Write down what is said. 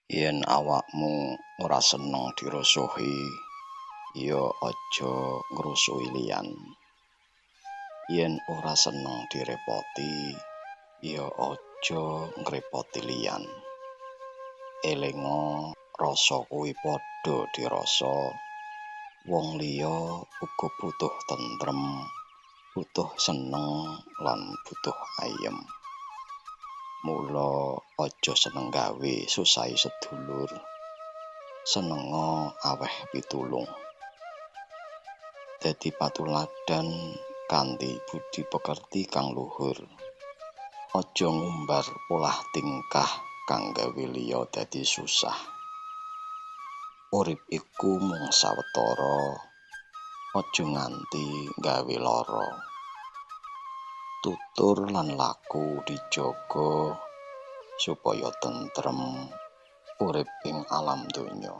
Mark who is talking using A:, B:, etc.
A: Yen awakmu ora seneng dirusuhi, ya aja ngrusuhi liyan. Yen ora seneng direpoti, ya aja ngrepoti liyan. Elinga rasa kuwi padha dirasa, wong liya uga butuh tentrem, butuh seneng lan butuh ayem. Mula aja seneng gawe susahi sedulur, senenga aweh pitulung. Dadi patuladan kanthi budi pekerti kang luhur. Aja ngumbar polah tingkah kang gawe liya dadi susah. Urip iku mung sawetara, aja nganti gawe lara. Tutur lan laku dijaga supaya tentrem urip ing alam donya.